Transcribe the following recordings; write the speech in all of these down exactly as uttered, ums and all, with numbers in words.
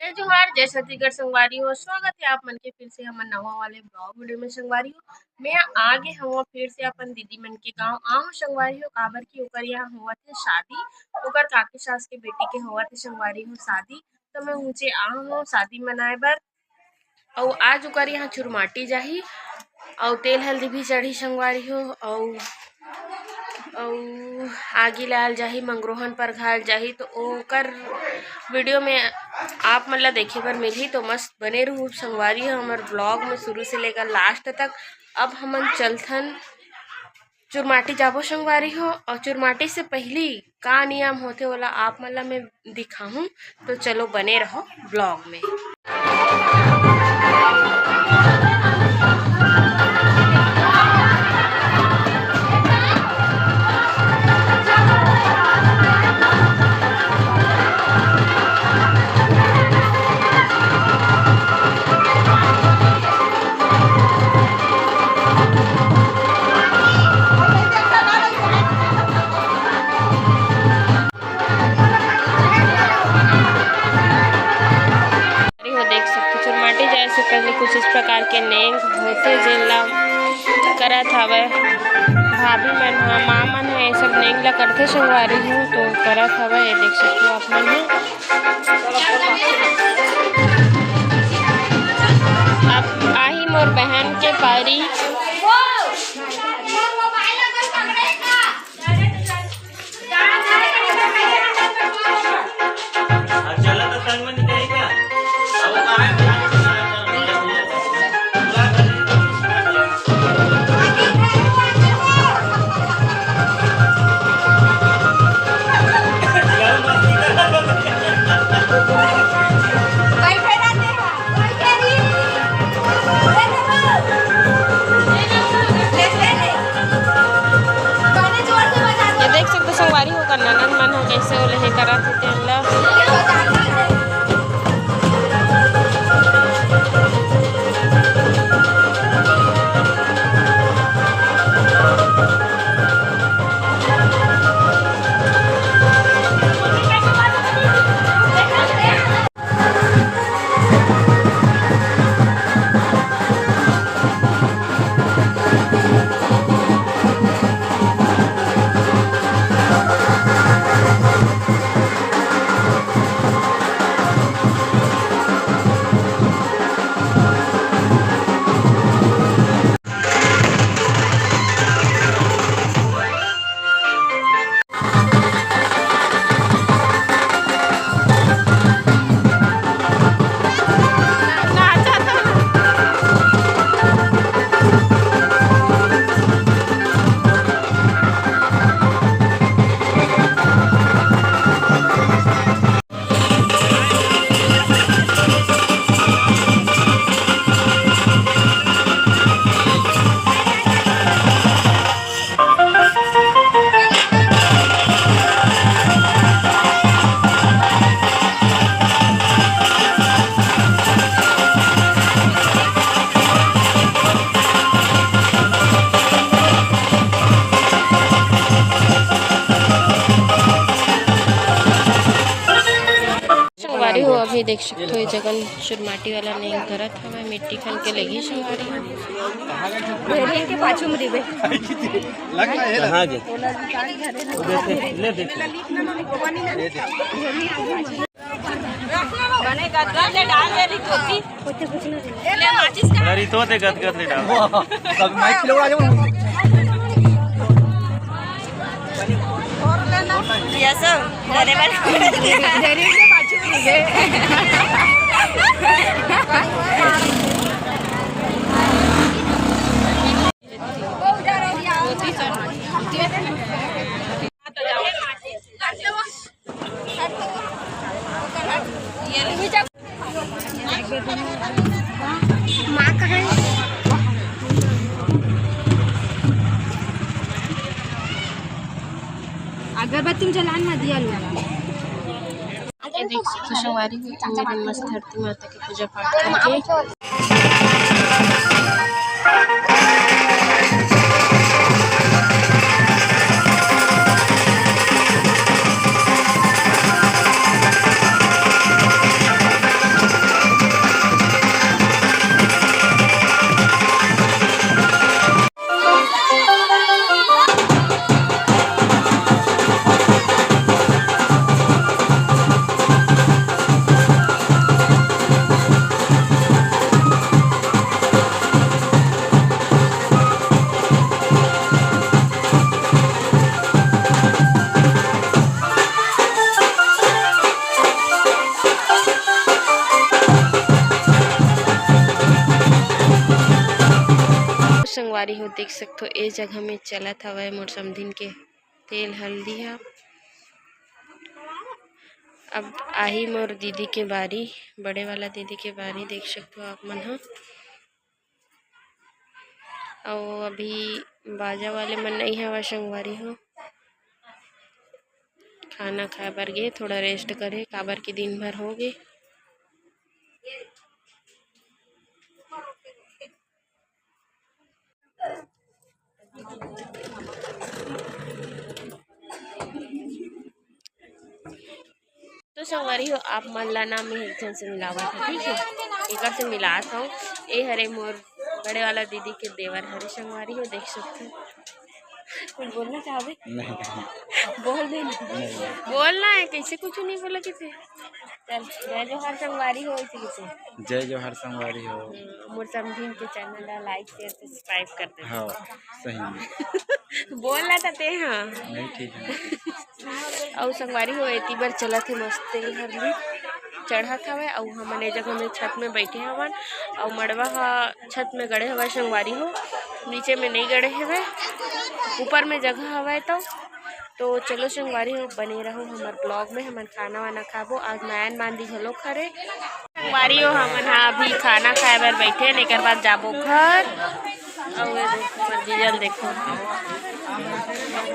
जय जोहार, जय छत्तीसगढ़ संगवारी हो। स्वागत हे आप मन के फिर से हमर नवा वाले vlog video में संगवारी हो। मैं आगे हूँ फिर से अपन दीदी मन के गाँव आऊँ संगवारी हो, काबर कि ओकर यहाँ होवत हे शादी, ओकर काकी सास के बेटी के होवत हे संगवारी हो शादी। तो मैं उंचे आऊँ शादी मनाए बर। अउ आज ओकर यहाँ चुरमाटी जाही, अउ तेल हल्दी भी चढ़ी संगवारी हो, अउ अउ आगी लाल जाही, मंगरोहन परघाल जाही। तो ओकर video में आप मन ला देखे बर मिलही। तो मस्त बने रहू संगवारी हो हमर vlog में शुरू से लेकर last तक। अब हमन चलथन चुरमाटी जाबो संगवारी हो, अउ चुरमाटी से पहिली का नियम होथे ओला आप मन ला मैं दिखाहूँ। तो चलो बने रहो vlog में। अरे हो, देख सकते, चुरमाटी जाए से पहले कुछ इस प्रकार के नेंग होते, जेन ला करत हवय भाभी मन ह, माँ मन ह, ये सब नेंग ला करथे संगवारी हो। तो करत हवय, ये देख सकते हो आप मन ह। अब आही मोर बहन के पारी। ये देख सकते संगवारी हो, ओकर ननद मन ह कइसे ओला हे करत हे तेन ल। संगवारी हो, अभी देख सकते हो, ये जगन चुरमाटी वाला नेंग धरत हवय, मिट्टी खन के लेगी संगवारी हो। ढेरी के पाछू में दिबे। कहाँ गे? उधर से, ले देख। बने गदगद ले डाल दे रही तोती। ले माचिस का। अरे तो ते गदगद ले डाल। सब माइक खिलौड़ा जो। ये सब डरे वाले। जरूर से पाछू में गए। माँ कहाँ है? अगरबत्ती में जलान मत दिया लो। ये देख सकते हो, संगवारी हो, तो मेरे मस्त धरती माता के पूजा पाठ करके अरे हो, देख सकथो, ए जगह में चलत हवय मोर समधिन के तेल हल्दी ह। अब आही मोर दीदी के बारी, बड़े वाला दीदी के बारी, देख सकथो आप मन ह। अउ अभी बाजा वाले मन नइ हवय संगवारी हो, खाना खाए बर गे, थोड़ा रेस्ट करे, काबर कि दिन भर हो गे। तो संगवारी हो, आप मन ला ना मैं एक झन से मिलावत हूँ, ठीक है, एकर से मिलात हूँ। ए हरे मोर बड़े वाला दीदी के देवर हरे संगवारी हो, देख सकते हैं। कुछ बोलना चाहबे? नहीं। बोल दे ना। नहीं। बोलना है, कैसे कुछ नहीं बोला किसे। चल, जय जोहार संगवारी हो, इसी किसे। जय जोहार संगवारी हो। हम्म, मोर समधिन के चैनल ला लाइक, शेयर, सब्सक्राइब कर दे। हाँ, सही में। बोलना था ते, हाँ। नहीं, ठीक है। अउ संगवारी हो, एती बर चलत हे मस्त तेल हरली चढ़त हवय। अउ हमन ए जगह में छत में बैठे हवन, अउ मड़वा ह छत में गड़े हवय संगवारी हो, नीचे में नई गड़े हवय, ऊपर में जगह हवय। तो, तो चलो संगवारी हो, बने रहो हमर ब्लॉग में, हमन खाना वाना खाबो। आज नयन मांदी घलो खरे। संगवारी हो, हमन हा अभी खाना खाए बर बैठे हन, एकर बाद जाबो घर। अउ ये देखो, हमर जीजा ल देखो,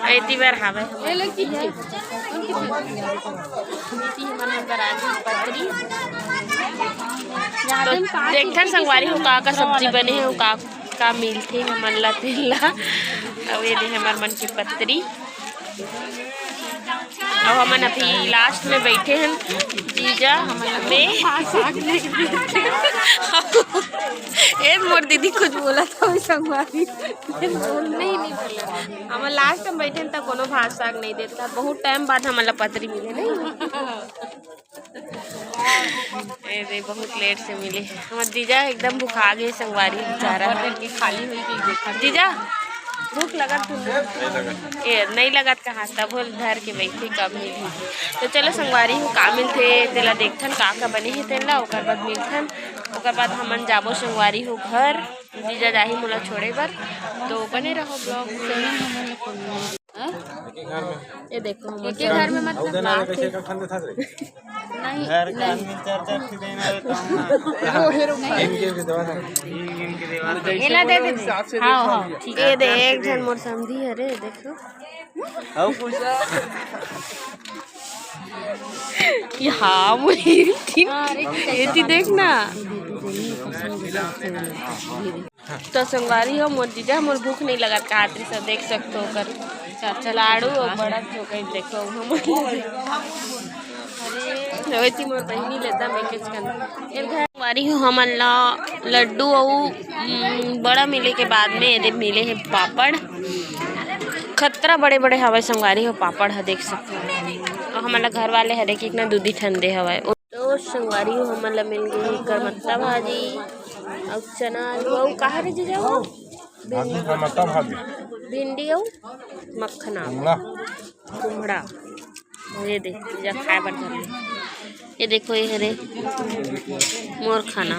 एती बर हावे हमर जीजा। हमन अंदर आ गए पतरी। तो देखथन संगवारी हो, का का सब्जी बने हे, का का मिलथे हमन ला, तेन ला। अउ ये दे हमर मन के पतरी। अब हमन अभी लास्ट में बैठे हैं, जीजा, मैं। ए मोर दीदी कुछ बोला था, वो संगवारी। नहीं, नहीं बोला। हमन लास्ट में बैठे हैं, त कोनो भात साग नहीं देता। बहुत टाइम बाद हमन ला पतरी मिले, नहीं? ए दे, बहुत लेट से मिले। हमर जीजा एकदम भुखा गए संगवारी बेचारा। ऊपर दिन के खाली हुई कि देखा। जीजा, भूख लगत तू? ए, नहीं लगत कहाँ, तब होल धर के बैठे, कब मिलही। तो चलो संगवारी हो, का मिलथे तेला देखथन, का का बने हे तेला, ओकर बाद मिलथन। ओकर बाद हमन जाबो संगवारी हो घर, जीजा जाही मोला छोड़े बर। तो बने रहो ब्लॉग में। हाँ? ये देखो, हम एके घर में मतलब बात है। नहीं, घर का नहीं। आदमी चार चार ठे देना रहता हूँ ना। हीरो, हीरो नहीं। गिन गिन के देवा था। गिन गिन के देवा था। एला दे दे। हाँ, हाँ, ठीक है। ये दे, एक झन मोर समधी हरे, देखो। हाँ, पूछा। ये हाँ, मोर ये थी। हाँ, अरे, ये थी, देख ना। तो संगवारी हो, मोर जीजा, मोर भूख नहीं लगत का, आतरी सब देख सकथो ओकर लाड़ू अउ बड़ा चोकई देखो, हमर रोहिती मोर बहिनी लेता मैं के चिकन। संगवारी हो, हमन ला लड्डू अउ, उम, बड़ा मिले के बाद में एदे मिले हे पापड़। खतरा बड़े बड़े हवय संगवारी हो, पापड़ ह देख सकथो। अउ हमन ला घर वाले हरे कि इतना दूधी ठन दे हवय। तो संगवारी हो, हमन ला मिल गई गरमत्ता भाजी अउ चना आलू अउ का हरे जीजा वो? भाजी, गरमत्ता भाजी। भिंडी अउ मखना। कुमड़ा। कुमड़ा। ये देख, जीजा खाए बर धर ले। ये देखो, ये हरे मोर खाना।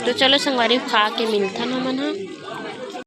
तो चलो संगवारी, खा के मिलथन हमन ह।